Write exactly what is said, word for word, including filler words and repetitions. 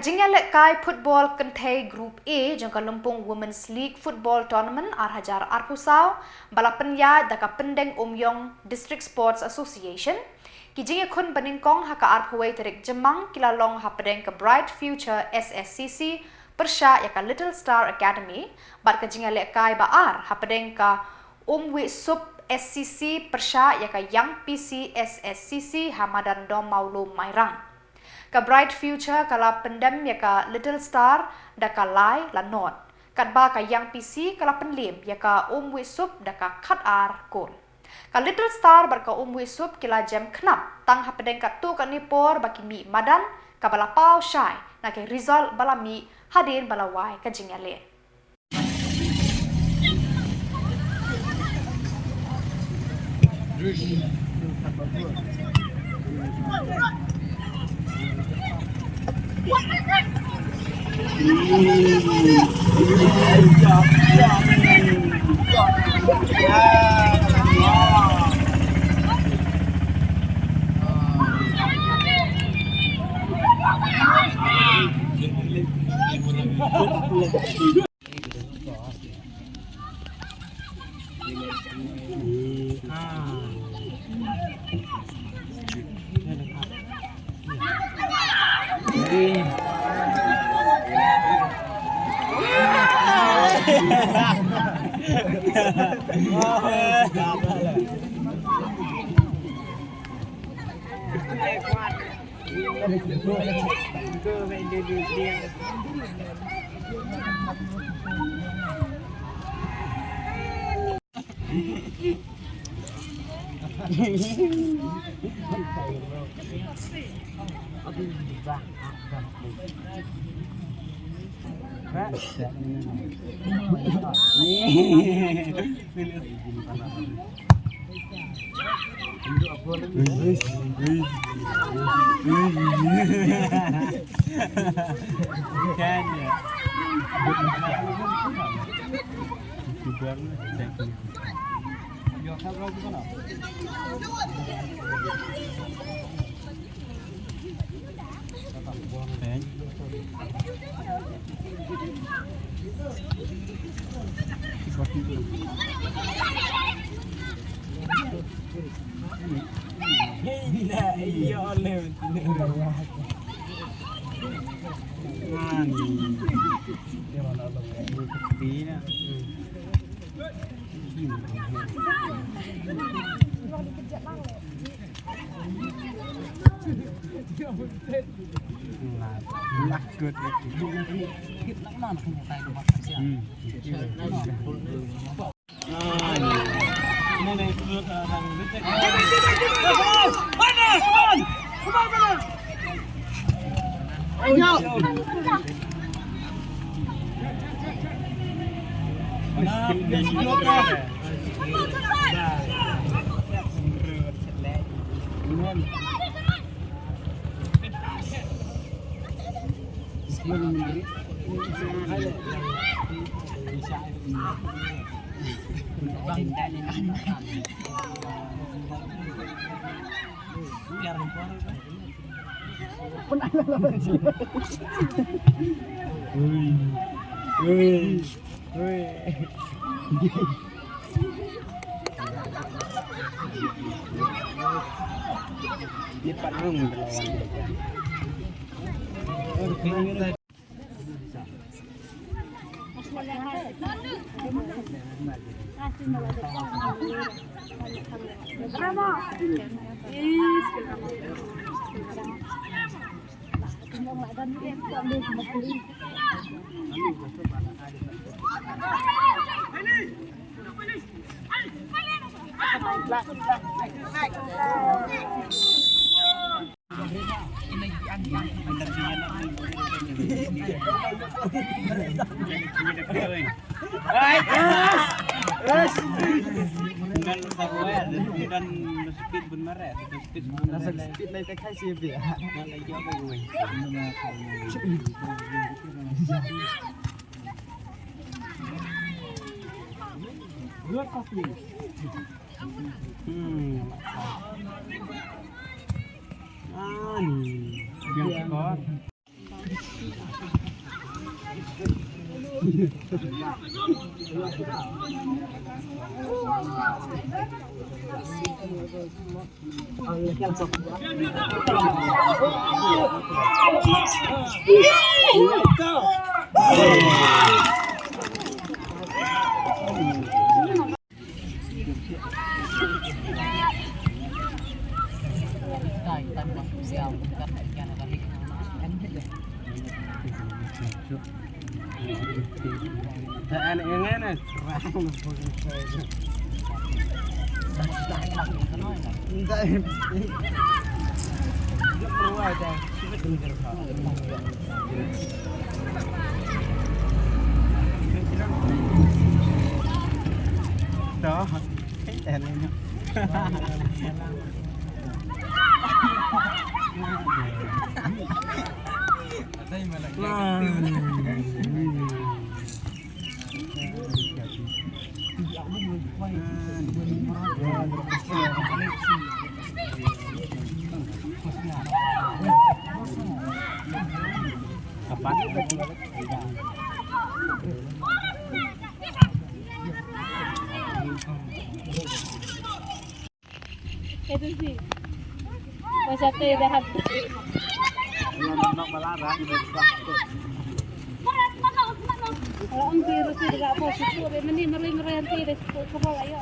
Jingïalehkai football kynthei Group A jong ka Lympung Women's League Football Tournament ar hajar arphew saw ba la pynïaid da ka Pyndengumiong District Sports Association. Ki jingïakhun banyngkong ha ka arphew wei tarik Jymmang ki la long hapdeng ka Bright Future S S C C pyrshah ïa ka Little Star Academy, bad ka jingïalehkai ba ar hapdeng ka Umwisup S C C pyrshah ïa ka Young P C S S C C ha madan Dom Mawlum Mairang. Ka Bright Future ka la pyndem ïa ka Little Star da ka lai la nod, katba ka Young P C ka la pynliem ïa ka Umwisup da ka khat ar kol. Ka Little Star bad ka Umwisup ki la jem khnap tang hapdeng katto katne por ba ki mih madan, kaba la paw shai na ki result ba la mih hadien ba la wai ka jingïaleh. Hmm. Ah, ni. Biang skor. Itu sih. Masa tuh udah habis. Kalau ang virus itu gak apa, susu, apa, meni, meri, meri, nanti deh, susu, kebal, ayo.